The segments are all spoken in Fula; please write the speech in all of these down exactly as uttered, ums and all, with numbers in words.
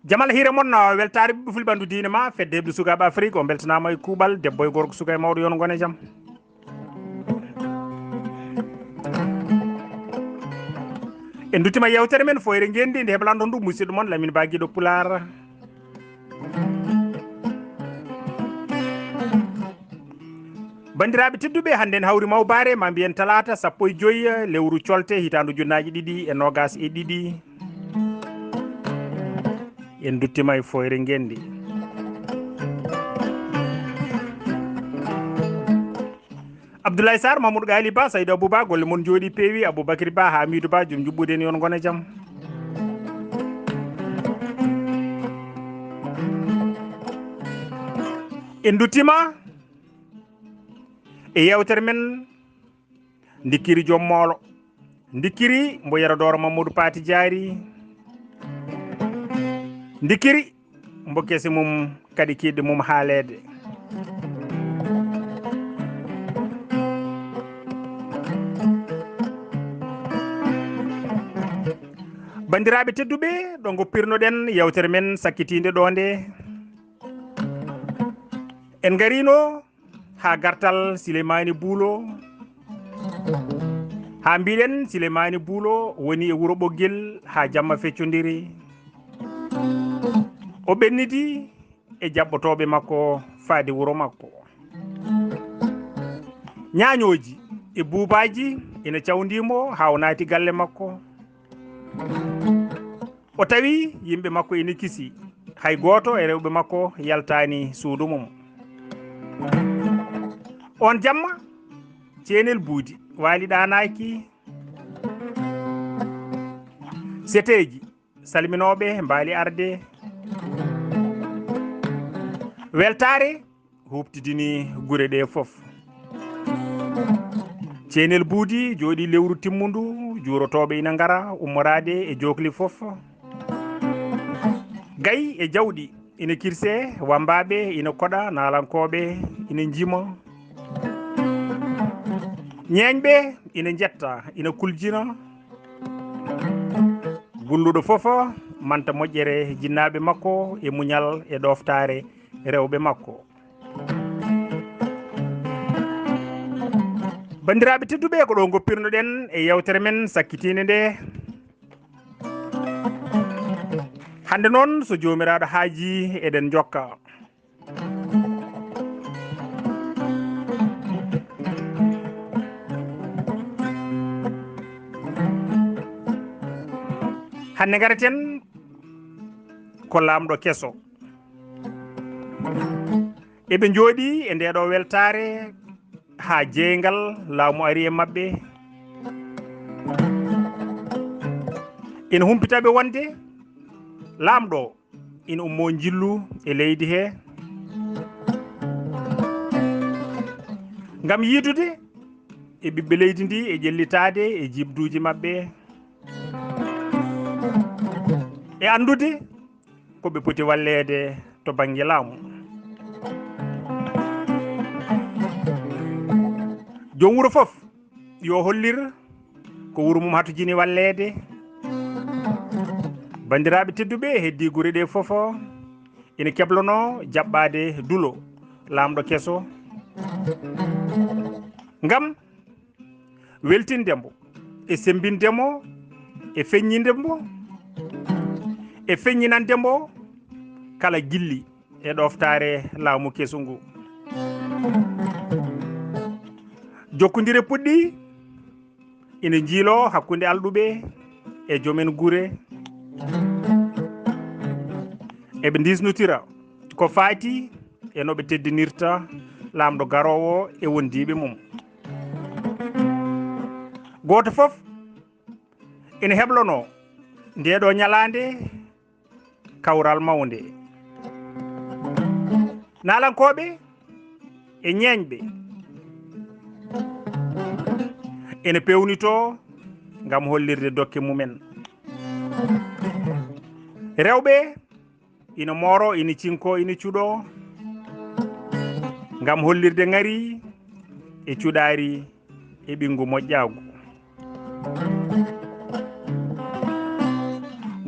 Jamal hiire mon, weltaare ɓiɓɓe fulɓe ɓanndu diine ma, fedde heɓde sukaaɓe Afrik, on mbeltanaama e kuuɓal, debbo e gorko, suka e mawɗo, yo on ngone jam. En nduttima yewtere men Fooyre Ngenndi, nde heblando ndu musidɗo mon Lamine Ba Giɗo Pulaar. Banndiraaɓe tedduɓe, hannde en hawri mawbaare, ma mbiyen talaata sappo e joyi lewru colte, hitaandu ujunnaaji ɗiɗi e noogas e ɗiɗi. En nduttima e Fooyre Ngenndi. Abdoulaye Sarr, Mamadou Gali Ba, Saydou Abou Ba, golle mon njooɗi peewi, Aboubacry Ba, Hamidou Ba, jom juɓɓude en, yo on ngone jam. En nduttima e yewtere men Ndikkiri Joom Moolo. Ndikkiri mbo Yero Dooro Mamadou Paati Jaari. Ndikkiri mbo kese mum kadi kiiɗɗe mum haaleede. Banndiraaɓe tedduɓe, ɗo ngoppirnoɗen yewtere men sakkitiinde ɗo nde, en ngariino haa gartal Sileymaani Buulo. Haa mbiɗen Sileymaani Buulo woni e wuro Ɓoggel haa jamma feccondiri. O ɓenniti e jaɓɓotooɓe makko faade wuro makko. Ñaañooji e buubaaji ina cawndii mo haa o naati galle makko. O tawi yimɓe makko ina kisi, hay gooto e rewɓe makko yaltaani suudu mum. On jamma, Ceenel Buudi, Waali Ɗaanaaki, seteeji, salminooɓe mbaali arde. Weltaare huuɓtidini gure ɗe fof. Ceenel Buudi jooɗii lewru timmundu, juurotooɓe ina ngara ummoraade e jookli fof. Gayi e jawɗi ina kirse, wammbaaɓe ina koɗa, naalankooɓe ina njima. Ñeeñɓe ina njetta, ina kuljina. Gulluɗo fof manta moƴƴere jinnaaɓe makko e muñal e ɗooftaare rewɓe makko. Banndiraaɓe tedduɓe, ko ɗo ngoppirnoɗen e yewtere men sakkitiinde nde. Hannde noon, so Joomiraaɗo haajii, eɗen njokka. Hannde ngareten ko laamɗo keso. Eɓe njooɗii e ndeeɗo weltaare haa jeeyngal laamu ari e maɓɓe. Ina humpita ɓe wonde laamɗo ina ummoo njillu e leydi he ngam yiidude e ɓiɓɓe leydi ndi e ƴellitaade e jibduuji maɓɓe e anndude ko ɓe poti walleede to bannge laamu. Joom wuro fof yo hollir ko wuro mum hatojini walleede. Banndiraaɓe tedduɓe, heddii gure ɗe fof ina keblanoo jaɓɓaade dulo laamɗo keso ngam weltinde mbo e semmbinde mo e feññinde mbo e feññinande mbo kala gilli e ɗooftaare laamu kesu ngu. Jokkondire puɗɗii ina njiiloo hakkunde alɗuɓe e joomen gure. Eɓe ndisnotira ko faati e no ɓe teddinirta laamɗo garoowo e wondiiɓe mum. Gooto fof ina heblanoo ndeeɗo ñalaande kawral mawnde. Naalankooɓe e ñeeñɓe ene peewnitoo ngam hollirde dokke mumen. Rewɓe ina mooro, ina cinko, ina cuɗo ngam hollirde ŋari e cuɗaari e ɓinngu moƴƴaagu.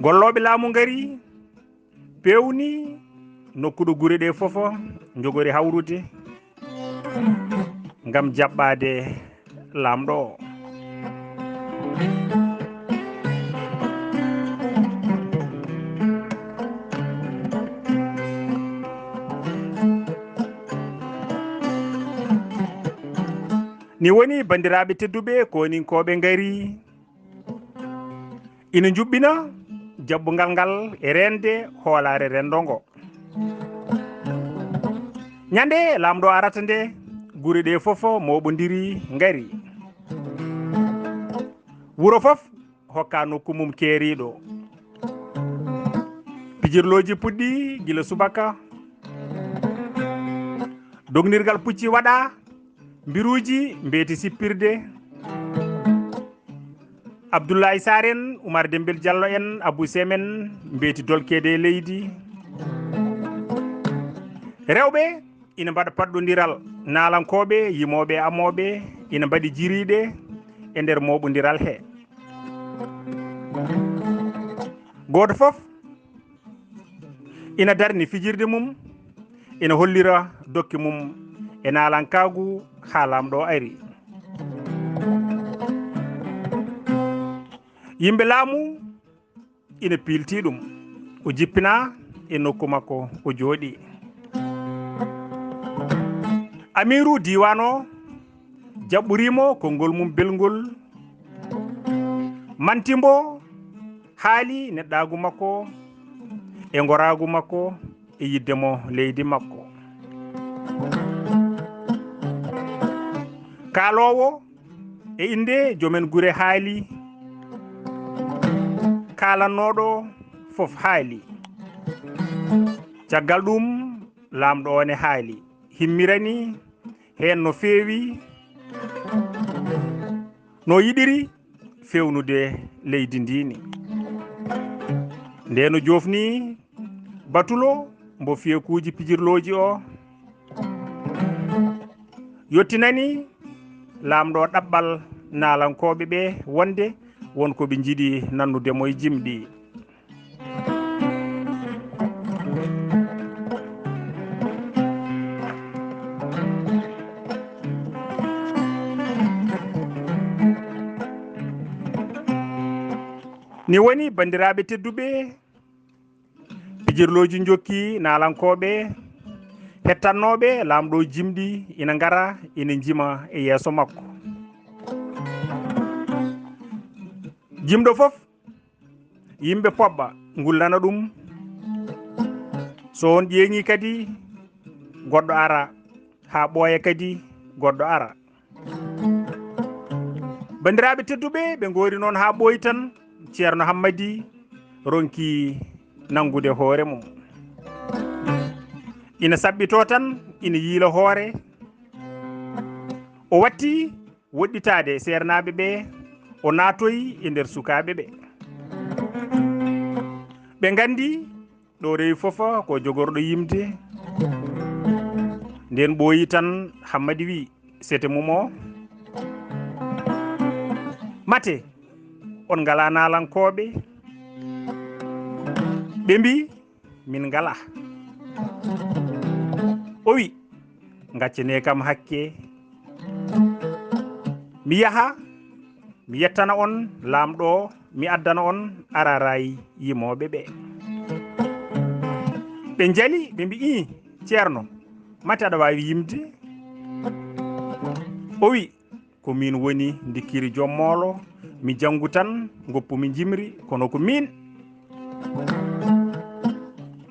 Gollooɓe laamu ngari, peewni nokku ɗo gure ɗe fof njogori hawrude ngam jaɓɓaade laamɗo o. Ni woni, banndiraaɓe tedduɓe, kooninkooɓe ngari ina njuɓɓina jaɓɓungal ngal e reende hoolaare renndo ngo. Ñande laamɗo arata nde, gure ɗe fof mooɓondiri ngari. Wuro fof hokka nokku mum keeriiɗo. Pijirlooji puɗɗi gila subaka. Dognirgal pucci waɗa, mbiruuji mbeeti sippirde. Abdoulaye Sarr en, Oumar Dembel Diallo en, Abou Sem en mbeeti dolkeede e leydi. Rewɓe ina mbaɗa paɗɗondiral, naalankooɓe, yimooɓe e amooɓe ina mbaɗi jiriiɗe e nder mooɓondiral he. Gooto fof ina darni fijirde mum, ina hollira dokke mum e naalankaagu haa laamɗo o ari. Yimɓe laamu ina piilti ɗum, o jippina e nokku makko, o jooɗi. Amiiru diiwaan o jaɓɓoriimo konngol mum belngol, manti mbo, haali neɗɗaagu makko e ngoraagu makko e yiɗde mo leydi makko. Kaaloowo e innde joomen gure haali, kaalannooɗo fof haali. Caggal ɗum, laamɗo o ne haali, himmirani heen no feewi, no yiɗiri feewnude leydi ndi ni. Nde no joofni batulo mbo fiyakuuji pijirlooji o, yottinani laamɗo ɗaɓɓal naalankooɓe ɓe wonde won ko ɓe njiɗi nannude mo e jimɗi. Ni woni, banndiraaɓe tedduɓe, pijirlooji njokki naalankooɓe hettannooɓe laamɗo jimɗi ina ngara, ina njima e yeeso makko. Jimɗo fof, yimɓe poɓɓa, ngullana ɗum. So on ƴeeŋi kadi, goɗɗo ara, haa ɓooya kadi, goɗɗo ara. Banndiraaɓe tedduɓe, ɓe ngoori noon haa ɓooyi tan, Ceerno Hammadi ronki nanngude hoore mum. Ina saɓɓitoo tan, ina yiila hoore. O watti woɗɗitaade seernaaɓe ɓe, o naatoyi e nder sukaaɓe ɓe. Ɓe nganndi ɗo rewi fof ko jogorɗo yimde. Nden ɓooyi tan, Hammadi wi sete mum o, "Mate, on ngalaa naalankooɓe?" Ɓe mbi, "Min ngalaa." O wi, "Ngaccanee kam hakke. Mi yaha, mi yettana on laamɗo o, mi addana on araaraay yimooɓe ɓe." Ɓe njali, ɓe mbi, "Ii, Ceerno, mate aɗa waawi yimde?" O wi, "Ko miin woni ndikkiri joom moolo, mi janngu tan, ngoppu mi njimri, kono ko miin."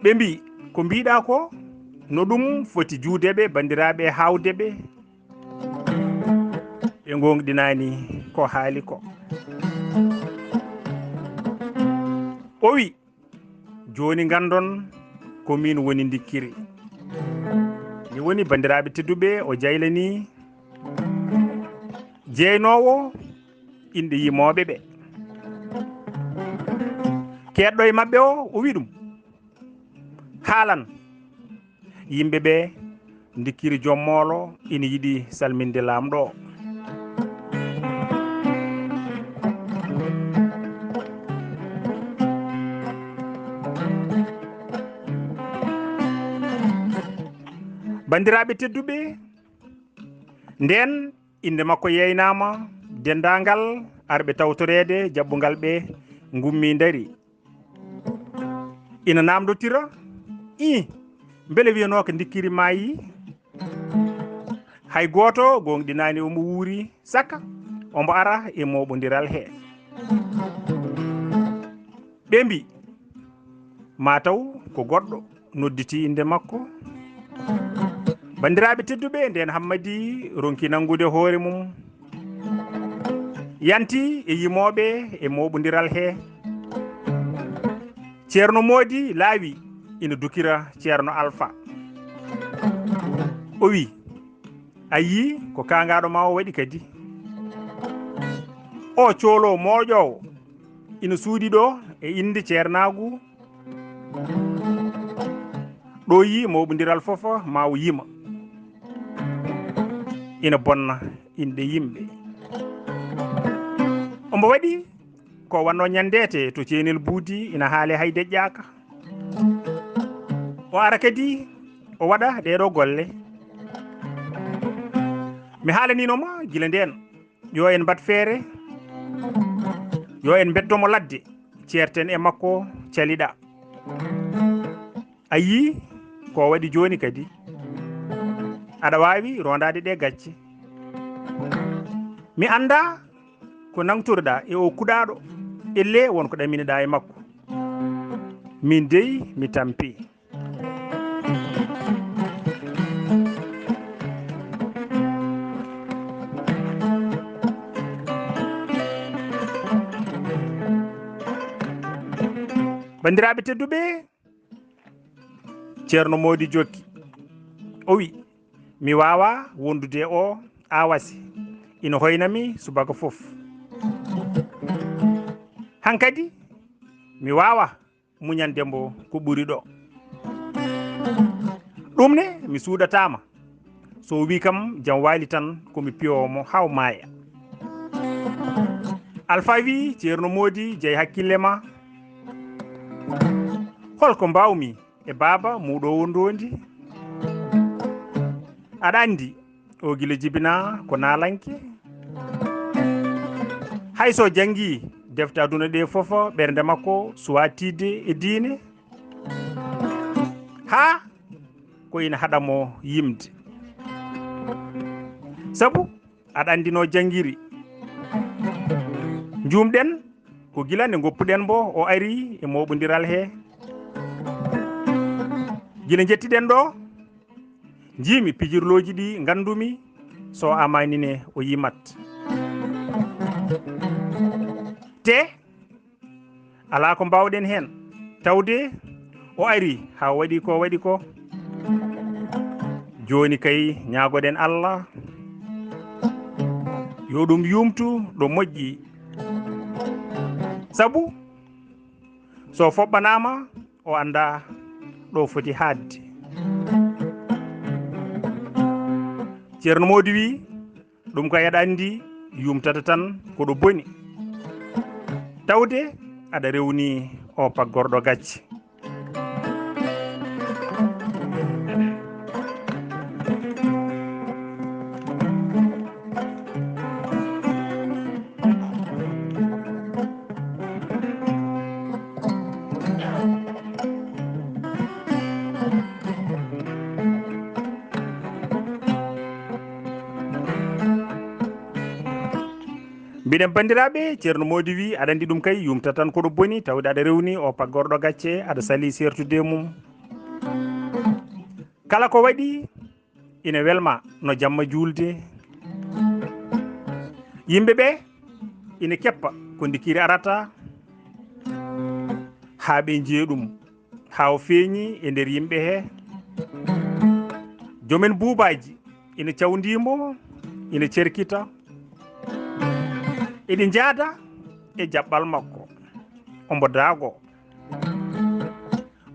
Ɓe mbi, "Ko mbiɗa ko, no ɗum foti juude ɓe, banndiraaɓe e haawde ɓe?" Ɓe ngoongɗinaani ko haali ko. O wi, "Jooni nganndon ko miin woni ndikkiri." Ni woni, banndiraaɓe tedduɓe, o jaylani jeynoowo inɗe yimooɓe ɓe. Keedɗo e maɓɓe o, o wi ɗum, Haalan yimɓe ɓe ndikkiri joom moolo ina yiɗi salminde laamɗo o. Banndiraaɓe tedduɓe, ndeen innde makko yeeynaama, denndaangal arɓe tawtoreede jaɓɓungal ɓe ngummi ndari. Ina naamndotira, ii, mbele wiyanooka ndikkiri maayi? Hay gooto gooŋɗinaani omo wuuri, saka omo ara e mooɓondiral he. Ɓe mbi, maa taw ko goɗɗo nodditi innde makko. Banndiraaɓe tedduɓe, ndeen Hammadi ronki nanngude hoore mum, yanti e yimooɓe e mooɓondiral he. Ceerno Moodi laawi ina dukira Ceerno Alfa. O wi, a yii ko kaangaaɗo ma o waɗi kadi? O coolo mooƴoowo ina suuɗi ɗo e innde ceernaagu. Ɗo yii mooɓondiral fof ma o yima. Ina bonna inɗe yimɓe. Omo waɗi ko wanno ñanndeete to ceenel buudi ina haale hay deƴƴaaka. O ara kadi o waɗa ɗeeɗo golle. Mi haalanino ma gila ndeen. Yo en mbaɗ feere, yo en mbeddo mo ladde, ceerten e makko, caliɗa. A yii ko waɗi jooni kadi? Aɗa waawi rondaade ɗe gacce. Mi annda ko nangtorɗa e o kuɗaaɗo, ellee won ko ɗaminiɗa e makko. Min dey mi tampi. Banndiraaɓe tedduɓe, Ceerno Moodi jokki, o wi, mi waawa wondude e o aawasi, ina hoynami subaka fof. Hankadi mi waawa muñande mbo ko ɓuri ɗo. Ɗum ne mi suuɗataama. So o wi kam jam waali tan ko mi piyowo mo haa o maaya. Alfa wi, Ceerno Moodi, jey hakkille ma. Hol ko mbaawmi e baaba muuɗo o ndoondi? Aɗa anndi, o gila jibinaa ko naalanke. Hay so janngi defte aduna ɗe fof, ɓernde makko suwaa tiiɗde e diine. Haa ko ina haɗa mo yimde. Sabu aɗa anndi no janngiri. Njuumɗen ko gila nde ngoppuɗen mbo o ari e mooɓondiral he. Gila njettiɗen ɗo, njiimi pijirlooji ɗi nganndumi so amaani ne o yimat. Te alaa ko mbaawɗen heen tawde o ari haa o waɗi ko waɗi ko. Jooni kay ñaagoɗen Allah yo ɗum yuumtu ɗo moƴƴi. Sabu so foɓɓanaama o annda ɗo foti haaɗde. Ceerno Moodi wi, ɗum kay aɗa anndi yumtata tan ko ɗo boni. Tawde aɗa rewni o paggorɗo gacce. Mbiɗen banndiraaɓe, Ceerno Moodi wi, aɗa anndi ɗum kay yumta tan ko ɗo boni, tawde aɗa rewni o paggorɗo gacce, aɗa sali sertude e mum. Kala ko waɗi ina welma no jamma juulde. Yimɓe ɓe ina keppa ko ndikiri arata haa ɓe njiya ɗum, haa o feeñi e nder yimɓe he. Joomen buubaaji ina cawndii mo, ina cerkita. Eɗi njaada e jaɓɓal makko. Ombo daago.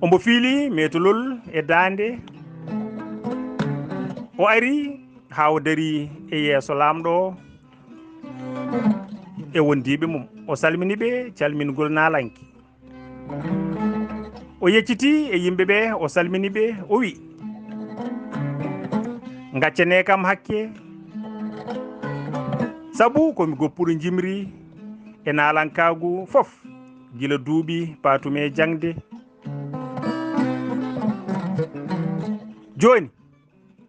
Ombo fiili meetolol e daande. O ari haa o darii e yeeso laamɗo e wondiiɓe mum. O salmini ɓe calmingol naalanke. O yeccitii e yimɓe ɓe, o salmini ɓe, o wi, "Ngaccanee kam hakke, sabu ko mi goppuɗo njimri e naalankaagu fof, gila duuɓi paatumi e jaŋde. Jooni,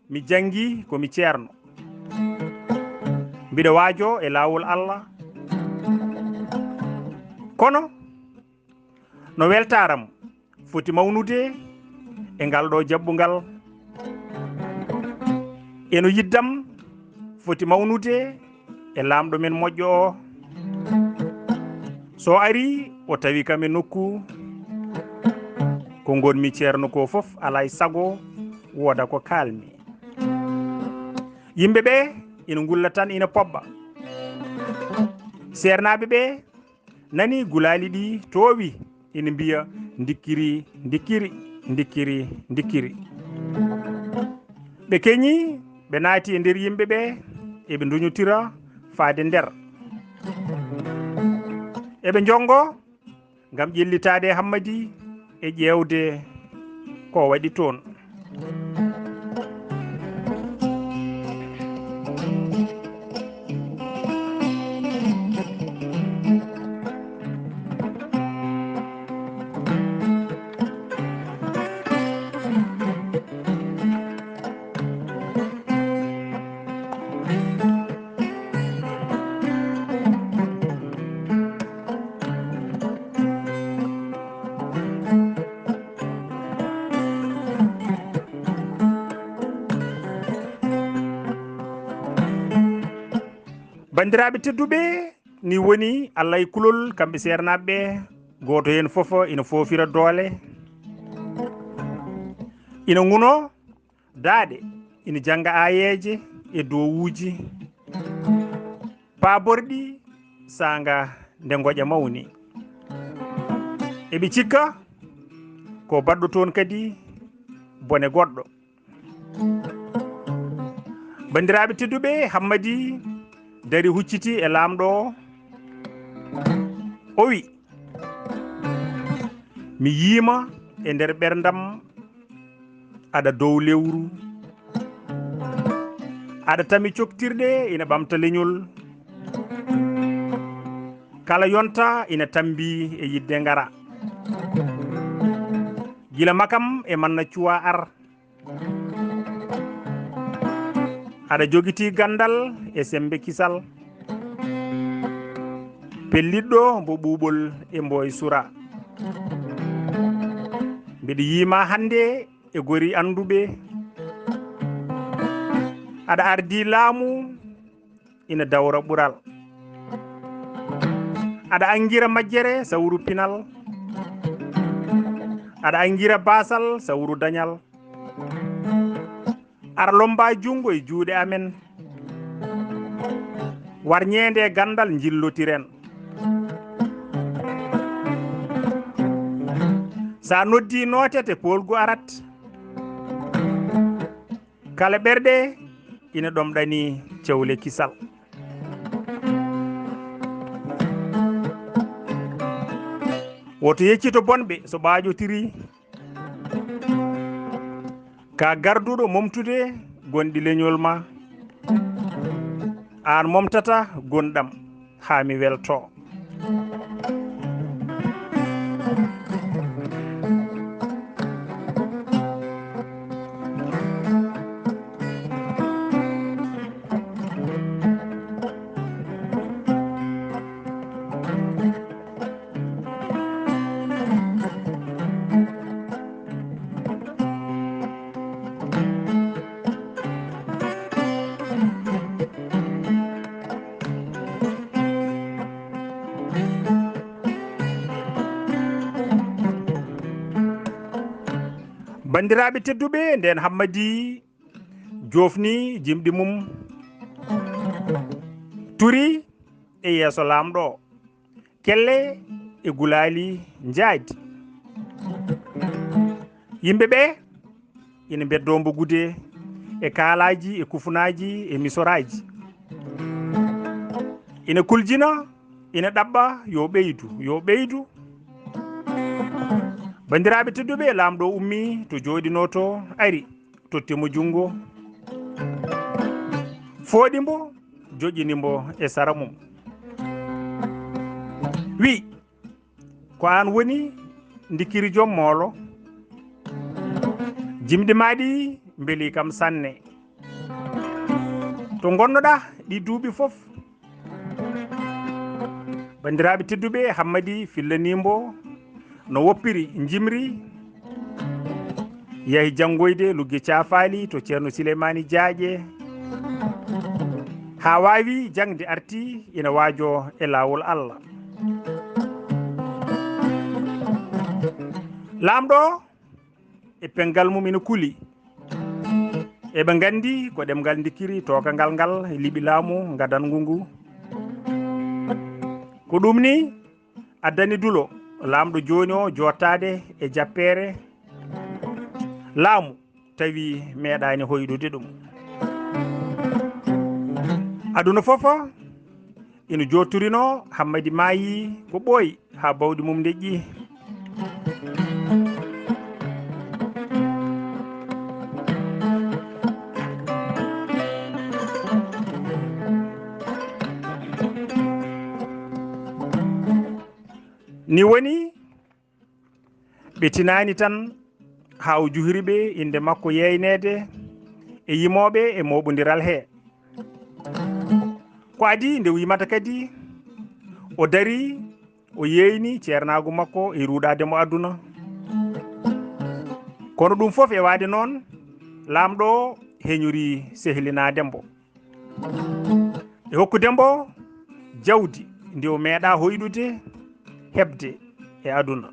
mi janngi ko mi ceerno. Mbiɗa waajo e laawol Allah. Kono no weltaaram foti mawnude e ngal ɗo jaɓɓungal. E no yiddam foti mawnude e laamɗo men moƴƴo o. So ari o tawi kam e nokku ko ngonmi ceerno ko fof, alaa e sago wooda ko kaalmi." Yimɓe ɓe ina ngulla tan ina pobba. Seernaaɓe ɓe nani gulaali ɗi toowi ina mbiya, "Ndikkiri, ndikkiri, ndikkiri, ndikkiri." Ɓe keñi, ɓe naati e nder yimɓe ɓe, eɓe nduñotira faade nder. Eɓe njongo ngam ƴellitaade e Hammadi e ƴeewde ko waɗi toon. Banndiraaɓe tedduɓe, ni woni Allah e kulol, kamɓe seernaaɓe ɓe, gooto heen fof ina foofira doole, ina ŋuno daaɗe, ina jannga aayeeje e duwawuuji paaborɗi saanga nde ngoƴa mawni. Eɓe cikka ko baɗɗo toon kadi bone goɗɗo. Banndiraaɓe tedduɓe, Hammadi dari hucciti e laamɗo o. O wi, "Mi yiima e nder ɓerndam aɗa dow lewru, aɗa tami coktirɗe ina ɓamta leñol. Kala yonta ina tambi e yidde ngara. Gila makam e manna cuwa ar. Aɗa jogiti ganndal e semmbe kisal. Pellitɗo mbo ɓuuɓol e mboy sura. Mbiɗa yiima hannde e gori annduɓe. Aɗa ardi laamu ina dawra ɓural. Aɗa anngira majjere sawru pinal. Aɗa anngira baasal sawru dañal. Ar lomba junngo e juuɗe amen. War ñeende ganndal njillotiren. Sa noddi nootete poolgu arat. Kala ɓerɗe ina ɗomɗani cewle kisal. Woto yeccito bonɓe so ɓaaƴotiri. Ka garduɗo momtude gonɗi leñol ma, aan momtata gonɗam haa mi welto." Banndiraaɓe tedduɓe, ndeen Hammadi joofni jimɗi mum, turi e yeeso laamɗo o. Kelle e gulaali njaadi. Yimɓe ɓe ina mbeddoo mbo gude e kaalaaji, e kufunaaji, e misoraaji. Ina kuljina, ina ɗaɓɓa, yo ɓeydu, yo ɓeydu. Banndiraaɓe tedduɓe, laamɗo ummii to jooɗinoo to, ari, totti mo junngo, fooɗi mbo, joƴƴini mbo e sara mum. Wi, "Ko aan woni Ndikiri joom moolo. Jimɗi maa ɗi mbelii kam sanne. To ngonnoɗaa ɗii duuɓi fof?" Banndiraaɓe tedduɓe, Hammadi fillanii mbo no woppiri njimri, yahi janngoyde Lugge Caafaali to Ceerno Sileymaani Jaaƴe, haa waawi jaŋde, arti ina waajoo e laawol Allah. Laamɗo e penngal mum ina kuli. Eɓe nganndi ko ɗemngal Ndikiri, tookangal ngal liɓi laamu ngadanngu ngu. Ko ɗum ni addani dulo laamɗo jooni o jooɗtaade e jappeere laamu, tawi meeɗaani hoyɗude ɗum. Aduna fof ina jooɗtorinoo, Hammadi maayi ko ɓooyi haa bawɗi mum ndeƴƴi. Ni woni, ɓe tinaani tan haa o juhri ɓe innde makko yeeyneede e yimooɓe e mooɓondiral hee. Ko adii nde o yimata kadi, o darii, o yeeyni ceernaagu makko e ruuɗaade mo aduna. Kono ɗum fof e waade noon, laamɗo o heñorii sehlinaade mbo e hokkude mbo jawdi ndi o meeɗaa hoyɗude heɓde e aduna.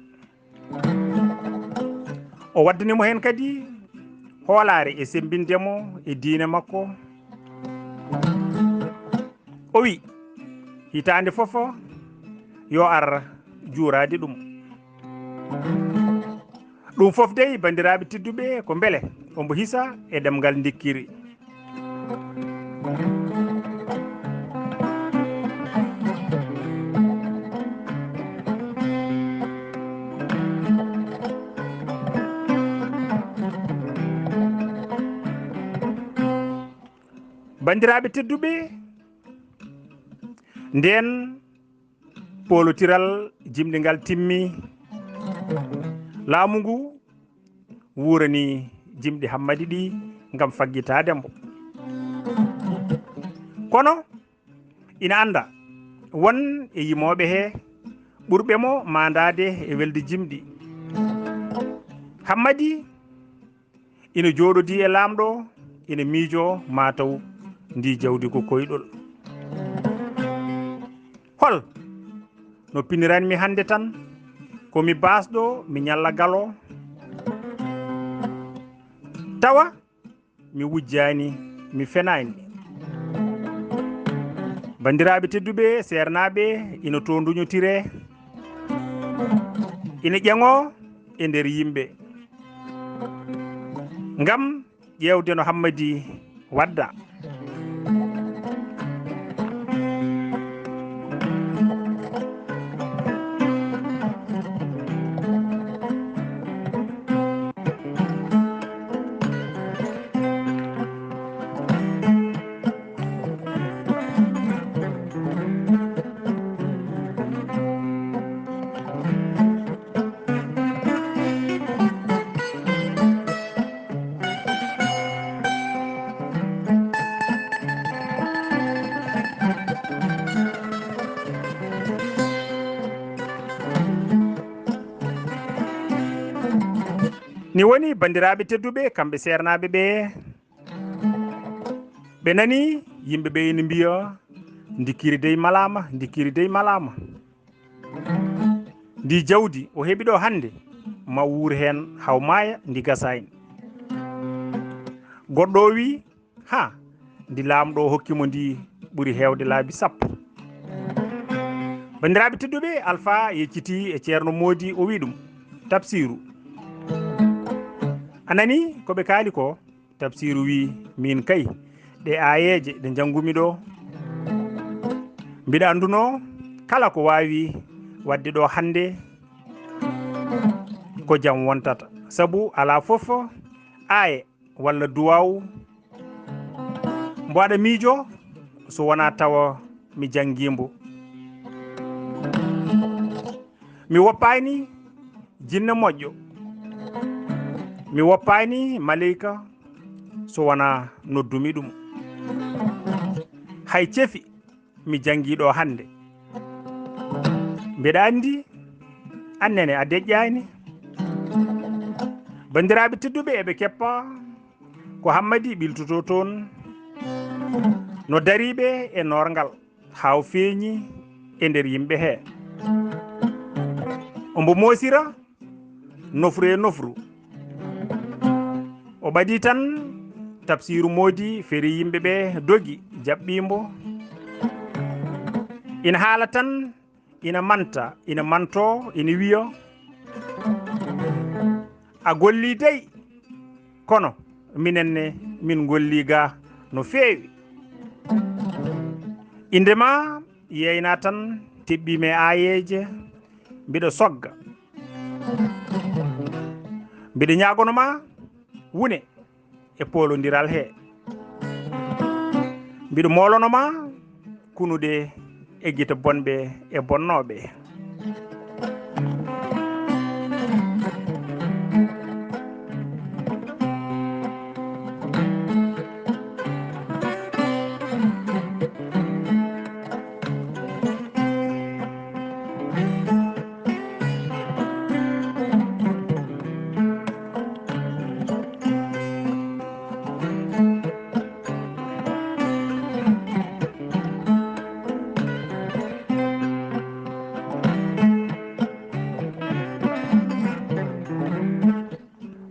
O waddani mo heen kadi hoolaare e semmbinde mo e diine makko. O wi, hitaande fof yo ar juuraade ɗum. Ɗum fof dey, banndiraaɓe tedduɓe, ko mbele ombo hisa e ɗemngal Ndikkiri. Banndiraaɓe tedduɓe, ndeen poolotiral jimɗi ngal timmi. Laamu ngu wuurani jimɗi Hammadi ɗi ngam faggitaade mbo. Kono ina annda won e yimooɓe he ɓurɓe mo maandaade e welde jimɗi. Hammadi ina jooɗodii e laamɗo, ina miijoo maa taw ndi jawdi ko koyɗol. Hol no piniranmi hannde tan? Ko mi baasɗo, mi ñalla galo. Tawa mi wujjaani, mi fenaani. Banndiraaɓe tedduɓe, seernaaɓe, ina to nduñotiree, ina ƴeŋoo e nder yimɓe. Ngam ƴeewde no Hammadi wadda. Ni woni, banndiraaɓe tedduɓe, kamɓe seernaaɓe ɓe, ɓe nani yimɓe ɓe ina mbiya, "Ndikkiri dey malaama, Ndikkiri dey malaama." Ndi jawdi o heɓi ɗo hannde, ma wuur heen haw maaya, ndi gasaani. Goɗɗo o wi, "Ha, ndi laamɗo o hokki mo ndi ɓuri heewde laabi sappo." Banndiraaɓe tedduɓe, Alfa yeccitii e Ceerno Moodi, o wi ɗum, "Tabsiiru." A nani ko ɓe kaali ko? Tafsiiru wiyi, miin kay, ɗe aayeeje ɗe njanngumi ɗo, mbiɗa anndunoo kala ko waawi waɗde ɗo hannde ko jam wontata. Sabu alaa fof aaye walla duwaawu mbo aɗa miijo so wonaa tawa mi janngii mbo. Mi woppaani jinne moƴƴo, mi woppaani maleyka so wonaa noddumi ɗum. Hay cefi mi janngii ɗo hannde. Mbeɗa anndi an nene a deƴƴaani. Banndiraaɓe tedduɓe, eɓe keppa ko Hammadi ɓiltotoo toon, no dariiɓe e noorngal, haa o feeñi e nder yimɓe hee. Ombo moosira nofru e nofru. O ɓadii tan, Tafsiiru Moodi feri yimɓe ɓe, dogi, jaɓɓii mbo. Ina haala tan, ina manta, ina mantoo, ina wiya, "A gollii dey, kono minen ne, min ngollii gaa no feewi." Innde ma yeeyna tan, teɓɓii mi e aayeeje, mbiɗo sogga. Mbiɗo ñaagono ma wune e poolondiral he. Mbiɗo moolono ma kunuɗe e gite bonɓe e bonnooɓe.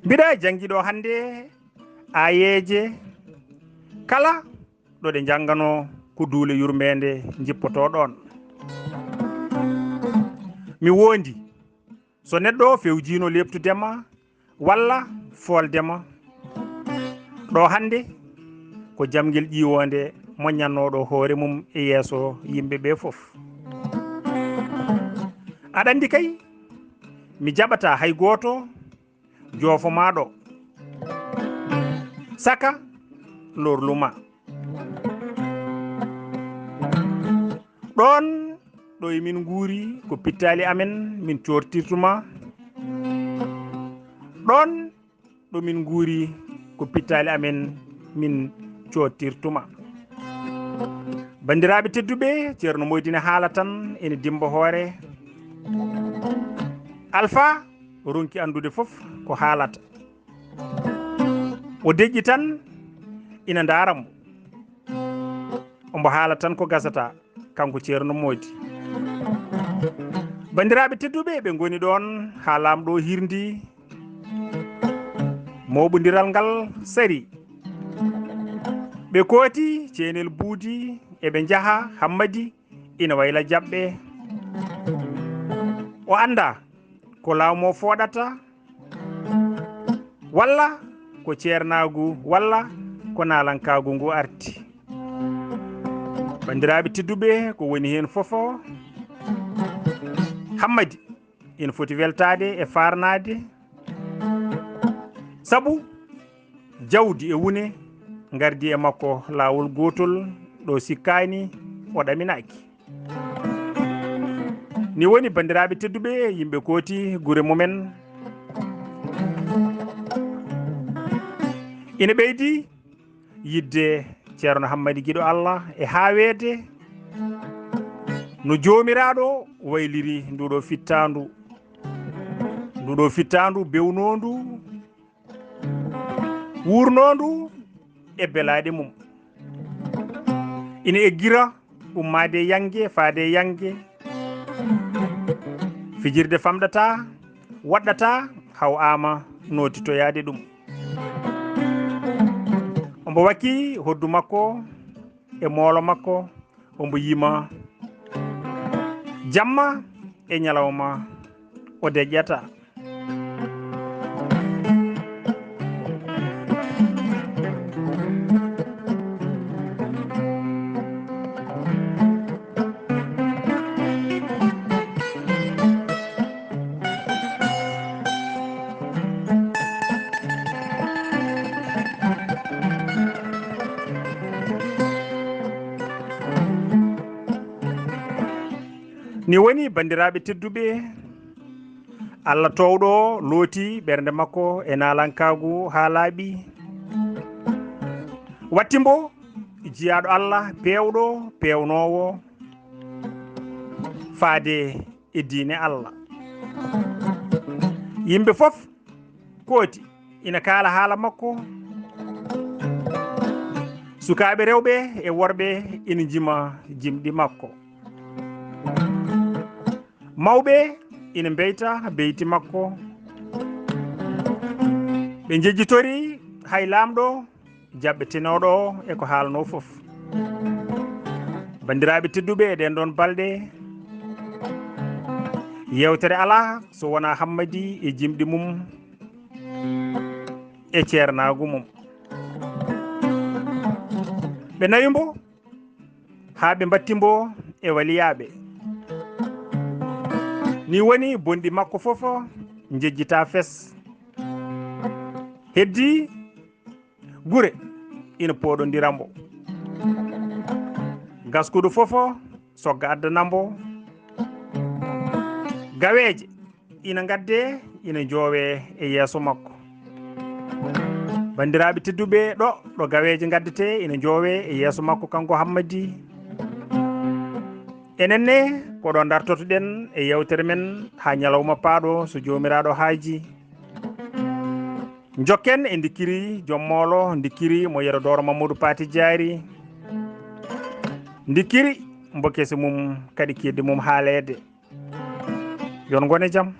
Mbiɗa janngi ɗo hannde aayeeje kala ɗo ɗe njannganoo ko duule yurmeende njippotoo ɗoon. Mi woondi, so neɗɗo fewjiino leeptude ma walla foolde ma, ɗo hannde ko jamngel ƴiiwoonde moƴƴannooɗo hoore mum e yeeso yimɓe ɓe fof. Aɗa anndi kay, mi jaɓataa hay gooto joofo ma ɗo, saka lorlu ma. Ɗoon ɗo e min nguuri ko pittaali amen min coortirtuma. Ɗoon ɗo min nguuri ko pittaali amen min coottirtuma. Banndiraaɓe tedduɓe, Ceerno Moydi ne haala tan ene dimmba hoore. Alfa ronki anndude fof ko haalata. O deƴƴi tan ina ndaara mo. Ombo haala tan ko gasata, kanko Ceerno Moodi. Banndiraaɓe tedduɓe, ɓe ngoni ɗoon haa laamɗo hirndi, mooɓondiral ngal sari. Ɓe kooti ceenel buudi, eɓe njaha, Hammadi ina wayla jaɓɓe. O anndaa ko laamu o fooɗata, walla ko ceernaagu, walla ko naalankaagu ngu arti. Banndiraaɓe tedduɓe, ko woni heen fof o, Hammadi ina foti weltaade e faarnaade, sabu jawdi e wune ngardi e makko laawol gootol, ɗo sikkaani o ɗaminaaki. Ni woni, banndiraaɓe tedduɓe, yimɓe kooti gure mumen ina ɓeydi yidde Ceerno Hammadi Giɗo Allah e haaweede no Joomiraaɗo wayliri nduɗo fittaandu, nduɗo fittaandu bewnoondu, wuurnoondu e belaaɗe mum. Ina eggira ummaade e yannge, faade e yannge, fijirde famɗata, waɗɗata, haw ama nootitoyaade ɗum. Ombo wakki hoddu makko e moolo makko, ombo yima jamma e ñalawma, o deƴƴata. Ni woni, banndiraaɓe tedduɓe, Allah toowɗo looti ɓernde makko e naalankaagu haa laaɓi. Watti mbo jiyaaɗo Allah, peewɗo, peewnoowo faade e diine Allah. Yimɓe fof kooti ina kaala haala makko. Sukaaɓe rewɓe e worɓe ina njima jimɗi makko. Mawɓe ina mbeyta beyti makko. Ɓe njejjitori hay laamɗo jaɓɓetenooɗo e ko haalnoo fof. Banndiraaɓe tedduɓe, e ɗeen ɗoon balɗe, yeewtere alaa so wonaa Hammadi e jimɗi mum e ceernaagu mum. Ɓe nawi mbo haa ɓe mbatti mbo e waliyaaɓe. Ni woni, bonɗi makko fof njejjita fes. Heddi gure ina pooɗondira mbo. Gaskuɗo fof sogga addana mbo. Gaweeje ina ngadde, ina njoowe e yeeso makko. Banndiraaɓe tedduɓe, ɗo, ɗo gaweeje ngaddete, ina njoowe e yeeso makko, kanko Hammadi. Enen ne, ko ɗo ndartotoɗen e yeewtere men haa ñalawma paaɗo, so Joomiraaɗo haaji. Njokken e ndikkiri joom moolo, ndikkiri mo Yero Dooro Mamadou Paati Jaari. Ndikkiri mbo kese mum kadi keddi mum haaleede. Yon ngon e jam.